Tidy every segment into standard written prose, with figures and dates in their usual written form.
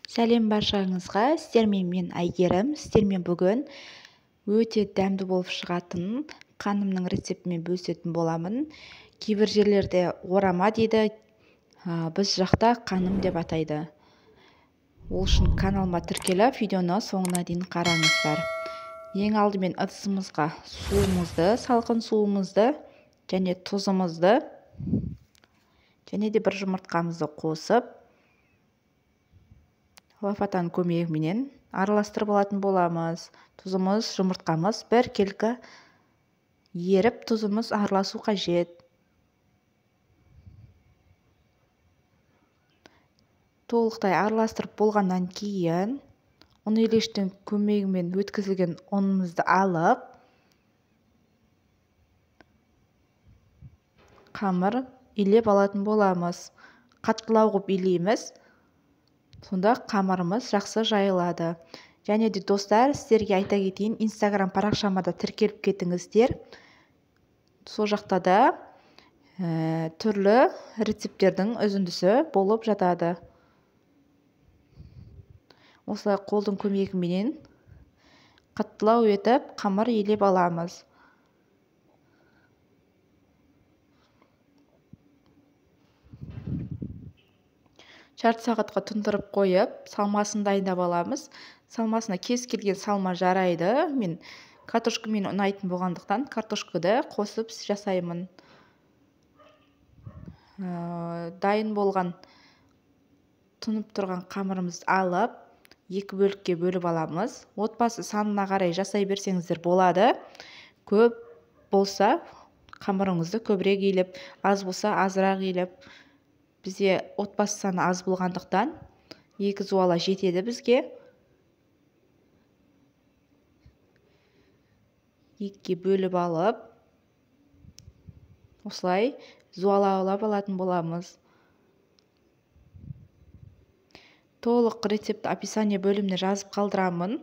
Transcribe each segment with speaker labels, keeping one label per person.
Speaker 1: Сәлем баршаңызға, сіздермен мен Әйгерім. Сіздермен бүгін өте дәмді болып шығатын қанымның рецептімен бөлісетін боламын. Кейбір жерлерде орама дейді, біз жақта қаным деп атайды. Ол үшін каналыма тіркеліп, видеоны соңына дейін қараңыздар. Ең алдымен ыдысымызға суымызды, салқын суымызды және тұзымызды және де бір жұмыртқамызды қосып, лопатаның көмегіменен араластырып алатын боламыз. Тұзымыз, жұмыртқамыз біркелкі еріп, тұзымыз араласу қажет. Толықтай араластырып болғаннан кейін ұн елегіштің көмегімен өткізілген ұнымызды алып, қамыр илеп алатын боламыз. Қаттылау қылып илейміз. Сонда қамырымыз жақсы жайылады. Және де достар, сіздерге айта кетейін, Инстаграм парақшама да тіркеліп кетіңіздер. Сол жақта да түрлі рецепттердің үзіндісі болып жатады. Осылай қолдың көмегіменен қаттылау етіп қамыр илеп аламыз. Жарты сағатқа тұндырып қойып, салмасын дайындап аламыз. Салмасына кез келген салма жарайды. Мен картошкамен ұнайтын болғандықтан картошканы қосып жасаймын. Дайын болған тұнып тұрған қамырымызды алып, екі бөлікке бөліп аламыз. Отбасы санына қарай жасай берсеңіздер болады. Көп болса қамырыңызды көбірек илеп, аз болса азырақ илеп. Бізде отбасы саны аз болғандықтан екі зуала жетеді бізге. Екіге бөліп алып, осылай зуалалап алатын боламыз. Толық рецепт описание бөліміне жазып қалдырамын.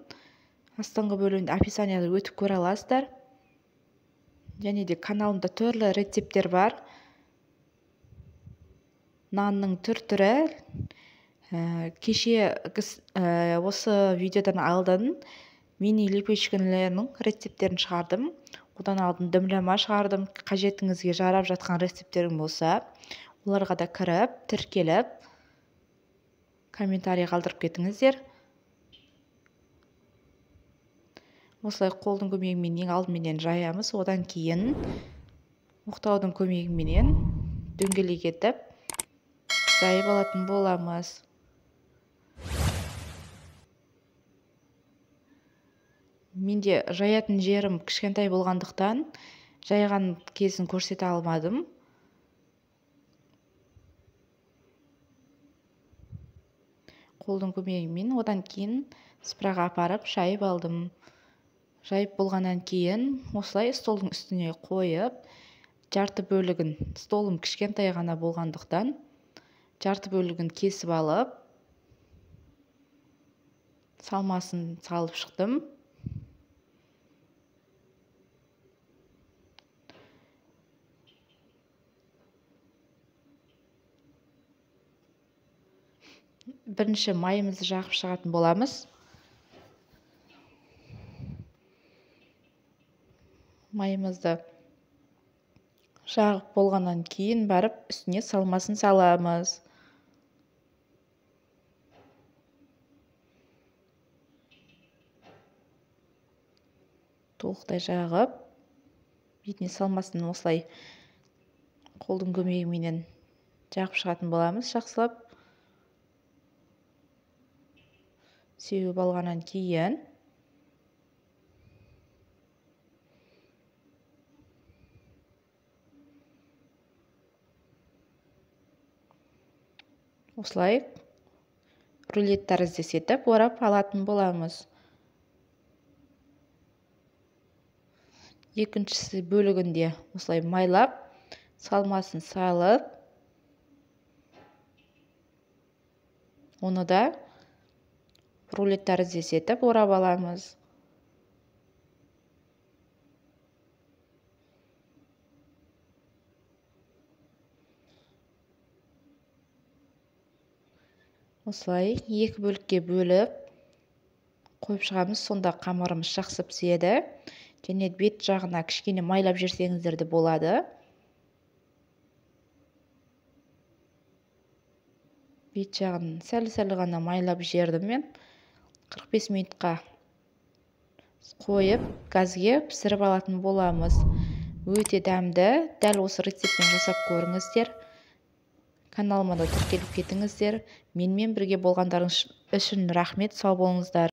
Speaker 1: Астыңғы бөлімінде описанияны өтіп көре аласыздар. Және де каналымда түрлі рецепттер бар. Нанның түр-түрі. Кеше осы видеодан алдын мини лепешкілерінің рецепттерін шығардым. Одан алдын дымлама шығардым. Қажетіңізге жарап жатқан рецепттерің болса, оларға да кіріп, тіркеліп, комментарий қалдырып кетіңіздер. Осылай қолдың көмегімен ең алдыменен жаямыз. Одан кейін оқтаудың көмегіменен дөңгелек етіп жайып алатын боламыз. Менде жаятын жерім кішкентай болғандықтан жайған кезін көрсете алмадым. Қолдың көмегімен одан кейін сыпыраға апарып жайып алдым. Жайып болғаннан кейін осылай столдың үстіне қойып, жарты бөлігін, столым кішкентай ғана болғандықтан жарты бөлігін кесіп алып, салмасын салып шықтым. Бірінші майымызды жағып шығатын боламыз. Майымызды жағып болғаннан кейін барып үстіне салмасын саламыз. Толықтай жағып, бетіне салмасын осылай қолдың көмегіменен жағып шығатын боламыз жақсылап. Сеуіп алғаннан кейін осылай рулет тәріздес етіп орап алатын боламыз. Екіншісі бөлігінде осылай майлап, салмасын салып, оны да рулет тәріздес етіп орап аламыз. Осылай екі бөлікке бөліп қойып шығамыз, сонда қамырымыз жақсы піседі. Және бет жағына кішкене майлап жіберсеңіздер де болады. Бет жағын сәл-сәл ғана майлап жібердім мен. 45 минутқа қойып, газге пісіріп алатын боламыз. Өте дәмді, дәл осы рецептпен жасап көріңіздер. Каналыма да тіркеліп кетіңіздер. Менімен бірге болғандарыңыз үшін рахмет, сау болыңыздар.